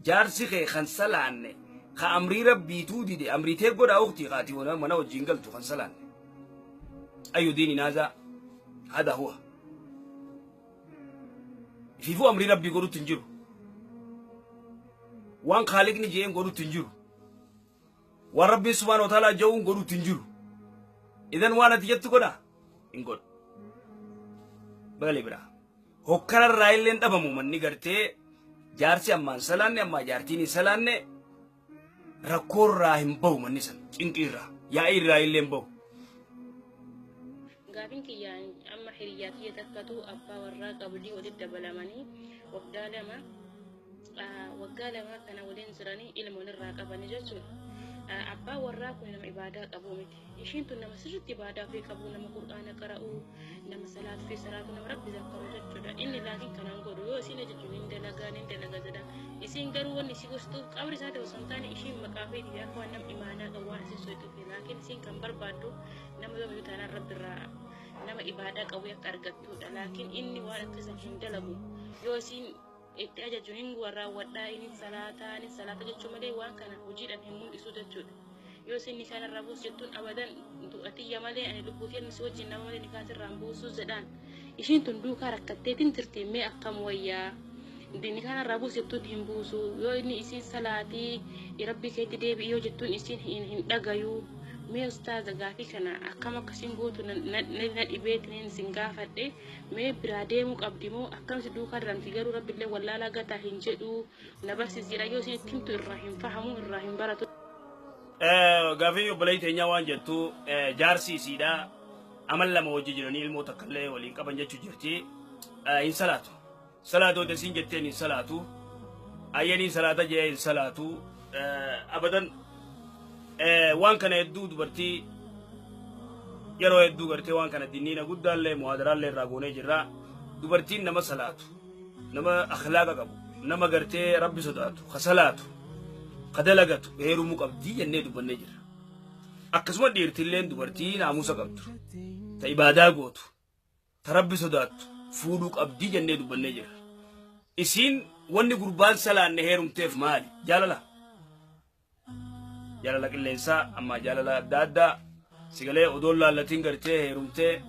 Jaarsi kee kan salaanne ka amrii rabbiituu dide amrii tee godhaa uktii kaati mana wajjiin galtu kan salaanne. Ayyu diini naazaa hada huwa. Ifiifuu amrii rabbii godhutti hin jiru. Waan kaaliqni je'een godhutti hin jiru. Waan rabbiin subhaanahu wa ta'aalaa ja'uun godhutti hin jiru. Idan waan ati jettu godha hin godhu. Balee biraa. Hokkararraa illee hin dhabamu manni gartee jaarsi ammaan salaanne ammaa jaartiin hin salaanne rakkoorraa hin bahu manni san cinqiirraa yaa'iirraa illee hin bahu. Gaafin kiyya amma hiriyyaa tiyya takkatu abbaa warraa qabdii walitti dabalamanii waggaa 2 waggaa 2 kana waliin jiranii ilma walirraa qabanii jechuudha. Abbaa warraa kun nama ibaadaa qabuu miti. Ishiin tun nama sirriitti ibaadaa ofii qabu, nama qur'aana qara'u, nama salaatu fi salaatu, nama rabbi zakkaru jechuudha. Inni laakiin kanaan godhu yoo isiin ajaju nin dalagaa nin dalaga jedha. Isiin garuu wanni isii gostuuf qabri isaati osoo hin taane ishiin maqaa feetii fi akka waan nama imaanaa qabu waan isiin soyxuufi. Laakiin isiin kan barbaaddu nama yoomiyyuu taanaan rabbi irraa nama ibaadaa qabu akka argattuudha. Laakiin inni waan akkasii hin dalagu. Yoo isiin itti ajaju hin raawwadhaa inni salaataa inni salaata jechuu malee waan kana hojiidhaan hin mul'isu jechuudha. Yoo isin nikaa narraa buusi jettuun abadan du'a tiyya malee ani lubbuu tiyya si wajjin nama malee nikaa sirraa hin buusuu jedhaan. Ishiin tun duukaa rakkatteetiin jirti mee akkam wayyaa. Nikaa narraa buusi jettuun hin buusu. Yoo inni isiin salaatii rabbii keetti deebi'i yoo jettuun isiin hin dhagayu. Mee ustaaza gaafii kana akkam akkasiin gootu na dhibeetiin isin gaafadhe. Mee biraa deemuu qabdi moo akkamsi duukaa daramti garuu rabbillee wallaalaa gataa hin jedhuu na barsiisi jedha yoo isin itti himtu irraa hin fahamu irraa hin baratu. Gaafii obboleettii teenyaa waan jettu jaarsi isiidha amal lama wajji jiranii ilmoo takka illee waliin qaban jechuu jirti. Hin salaatu. Salaatu wanta isiin jetteen hin salaatu. Ayyaniin salaata jee hin salaatu. Abadan waan kana hedduu dubartii yeroo hedduu gartee waan kana dinniina guddaallee muhaadaraallee irraa goonee jirra. Dubartiin nama salaatu, nama akhlaaqa qabu, nama gartee rabbi sodaatu, ka salaatu, ka dalagatu heerumuu qabdii jennee dubbannee jirra. Akkasuma dhiirtilleen dubartii naamusa qabdu, ta ibaadaa gootu, ta rabbi sodaattu fuudhuu qabdii jennee dubbannee jirra. Isiin wanni gurbaan salaanne heerumteef maali? Jaalala. Jaalala qilleensaa ammaa jaalala adda addaa sigalee odoon laallatiin gartee heerumtee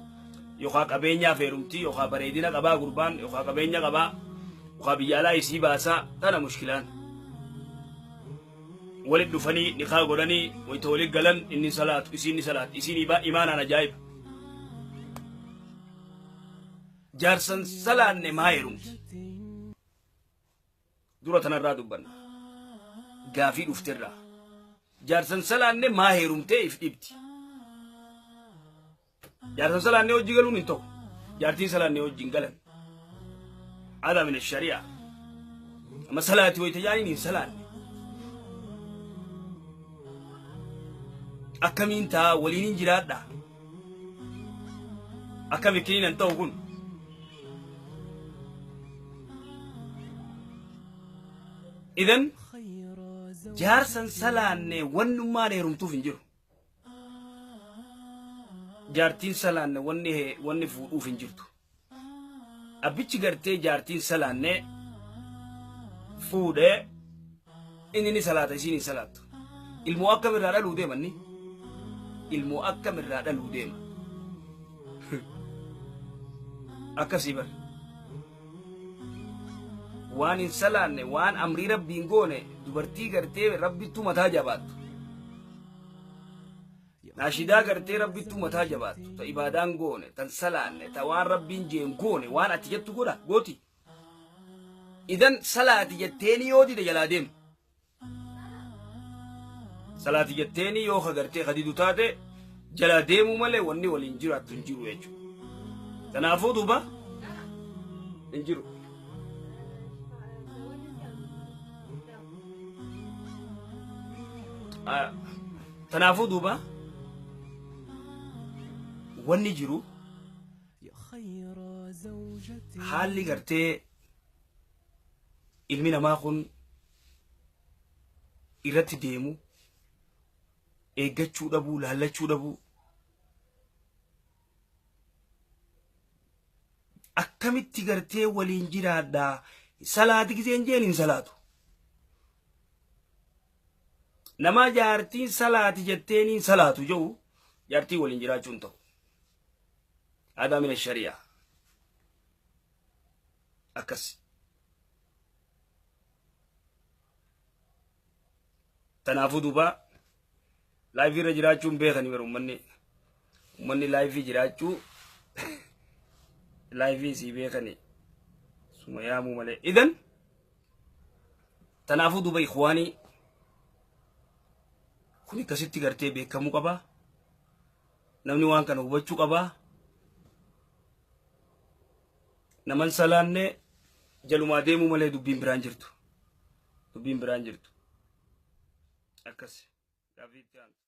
yookaan qabeenyaaf heerumtii yookaan bareedina qabaa gurbaan yookaan qabeenya qabaa yookaan biyya alaa isii baasaa tana mushkilaan. Walit dhufanii nikaa godhanii wayita walit galan inni salaatu isiin ni salaatti isiin imaanaan ajaa'iba. Jaarsan salaanne maa heerumti? Dura tanarraa dubbanna. Gaafii dhufterraa. Jaarsan salaanne maa heerumtee if dhibdi? Jaarsan salaanne hojii galuun hin ta'u. Jaartiin salaanne wajjin galan. Aadaa min shari'a. Amma salaati wayita jaaniin hin salaanne. Akkamiin ta'a waliin hin jiraadha. Akkam ikkiniin hin ta'u kun. Idan jaarsan salaanne wannummaan heerumtuuf hin jiru. Jaartiin salaanne wanni wanni fuudhuuf hin jirtu. Abbichi gartee jaartiin salaanne fuudhee inni ni salaata isiin hin salaattu. Ilmoo akkam irraa dhaluu deema inni? Ilmoo akkam irraa dhaluu deema? Akkasii bar. Waan hin salaanne waan amrii rabbiin goone dubartii gartee rabbittuu mataa jabaattu. Naashidaa gartee rabbittuu mataa jabaattu ta ibaadaan goone tan salaanne ta waan rabbiin jeen goone waan ati jettu godha gooti. Idan salaati jetteeni yoo dide jalaa deema. Salaati jetteeni yoo ka gartee ka didu taate jalaa deemuu malee wanni waliin jiraattu hin jiru jechuudha. Kanaafuu duuba hin jiru. Kanaafuu duuba wanni jiru haalli gartee ilmi namaa kun irratti deemu eeggachuu dhabuu laallachuu dhabuu akkamitti gartee waliin jiraadha salaati giseen jeen hin salaatu. Nama jaartiin salaati jetteeniin salaatu jedhu jaartii waliin jiraachuun ta'u. Aadaa mina shari'aa. Akkas. Tanaafuu duuba live irra jiraachuun beekani bara uummanni live jiraachuu live sii beekani suma yaamuu malee. Idan tanaafuu duuba ikhwaanii, kun akkasitti gartee beekamuu qaba. Namni waan kana hubachuu qaba. Naman salaanne jalumaa deemuu malee dubbiin biraan jirtu. Dubbiin biraan jirtu. Akkas. Gaaffii itti aantu.